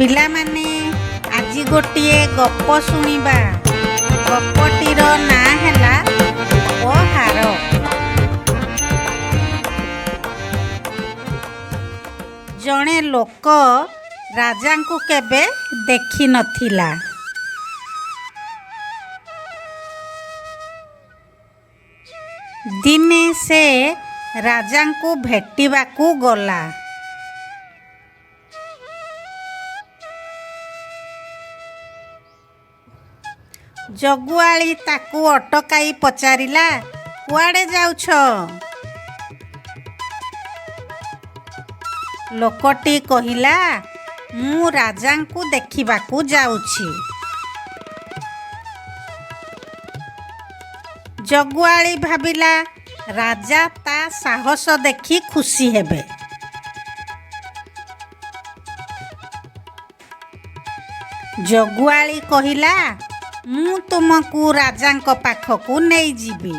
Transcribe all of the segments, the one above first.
ପିଲାମାନେ, ଆଜି ଗୋଟିଏ ଗପ ଶୁଣିବା। ଗପଟିର ନାଁ ହେଲା ଉପହାର। ଜଣେ ଲୋକ ରାଜାଙ୍କୁ କେବେ ଦେଖିନଥିଲା। ଦିନେ ସେ ରାଜାଙ୍କୁ ଭେଟିବାକୁ ଗଲା। ଜଗୁଆଳି ତାକୁ ଅଟକାଇ ପଚାରିଲା, "କୁଆଡ଼େ ଯାଉଛ?" ଲୋକଟି କହିଲା, "ମୁଁ ରାଜାଙ୍କୁ ଦେଖିବାକୁ ଯାଉଛି।" ଜଗୁଆଳି ଭାବିଲା, ରାଜା ତା ସାହସ ଦେଖି ଖୁସି ହେବେ। ଜଗୁଆଳି କହିଲା, "ମୁଁ ତୁମକୁ ରାଜାଙ୍କ ପାଖକୁ ନେଇଯିବି।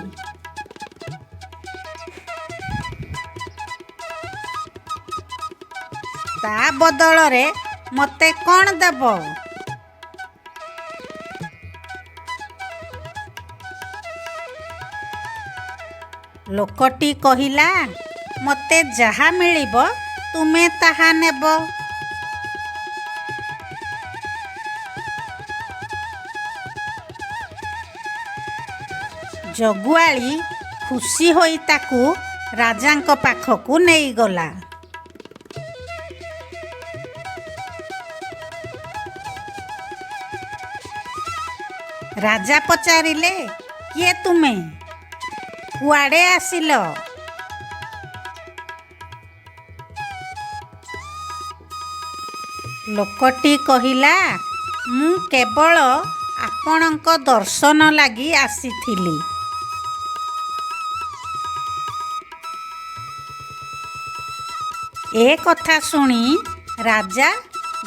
ତା ବଦଳରେ ମୋତେ କ'ଣ ଦେବ?" ଲୋକଟି କହିଲା, "ମୋତେ ଯାହା ମିଳିବ, ତୁମେ ତାହା ନେବ।" ଜଗୁଆଳି ଖୁସି ହୋଇ ତାକୁ ରାଜାଙ୍କ ପାଖକୁ ନେଇଗଲା। ରାଜା ପଚାରିଲେ, "କିଏ ତୁମେ? କୁଆଡ଼େ ଆସିଲ?" ଲୋକଟି କହିଲା, "ମୁଁ କେବଳ ଆପଣଙ୍କ ଦର୍ଶନ ଲାଗି ଆସିଥିଲି।" ଏ କଥା ଶୁଣି ରାଜା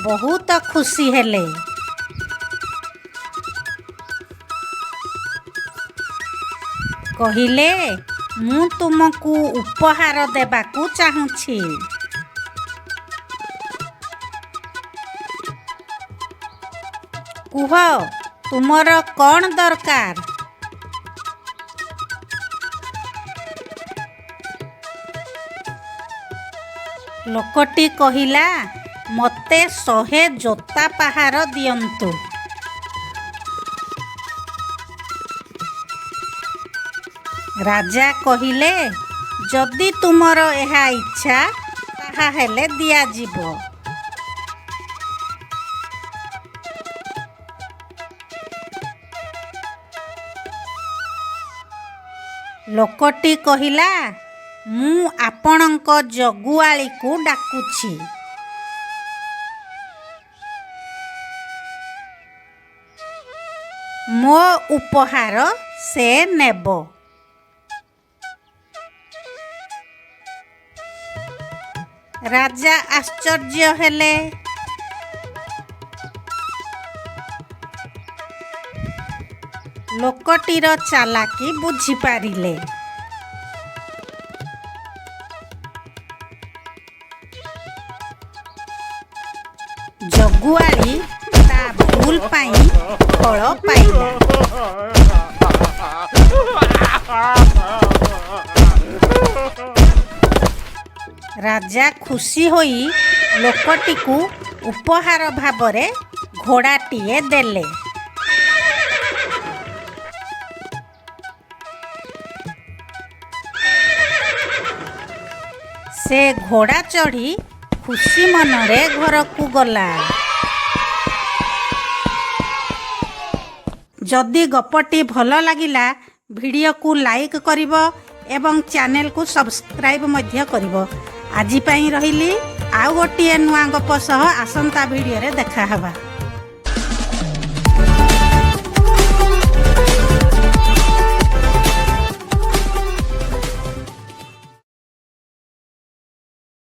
ବହୁତ ଖୁସି ହେଲେ। କହିଲେ, "ମୁଁ ତୁମକୁ ଉପହାର ଦେବାକୁ ଚାହୁଁଛି। କୁହ, ତୁମର କ'ଣ ଦରକାର?" ଲୋକଟି କହିଲା, "ମୋତେ 100 ଜୋତା ପାହାର ଦିଅନ୍ତୁ।" ରାଜା କହିଲେ, "ଯଦି ତୁମର ଏହା ଇଚ୍ଛା, ତାହାହେଲେ ଦିଆଯିବ।" ଲୋକଟି କହିଲା, "ମୁଁ ଆପଣଙ୍କ ଜଗୁଆଳିକୁ ଡାକୁଛି। ମୋ ଉପହାର ସେ ନେବ।" ରାଜା ଆଶ୍ଚର୍ଯ୍ୟ ହେଲେ। ଲୋକଟିର ଚାଲାକି ବୁଝିପାରିଲେ। ଜଗୁଆଳି ତା ଭୁଲ ପାଇଁ ଫଳ ପାଇଲା। ରାଜା ଖୁସି ହୋଇ ଲୋକଟିକୁ ଉପହାର ଭାବରେ ଘୋଡ଼ାଟିଏ ଦେଲେ। ସେ ଘୋଡ଼ା ଚଢ଼ି ଖୁସି ମନରେ ଘରକୁ ଗଲା। ଯଦି ଗପଟି ଭଲ ଲାଗିଲା, ଭିଡ଼ିଓକୁ ଲାଇକ୍ କରିବ ଏବଂ ଚ୍ୟାନେଲକୁ ସବସ୍କ୍ରାଇବ୍ ମଧ୍ୟ କରିବ। ଆଜି ପାଇଁ ରହିଲି। ଆଉ ଗୋଟିଏ ନୂଆ ଗପ ସହ ଆସନ୍ତା ଭିଡ଼ିଓରେ ଦେଖା ହେବା।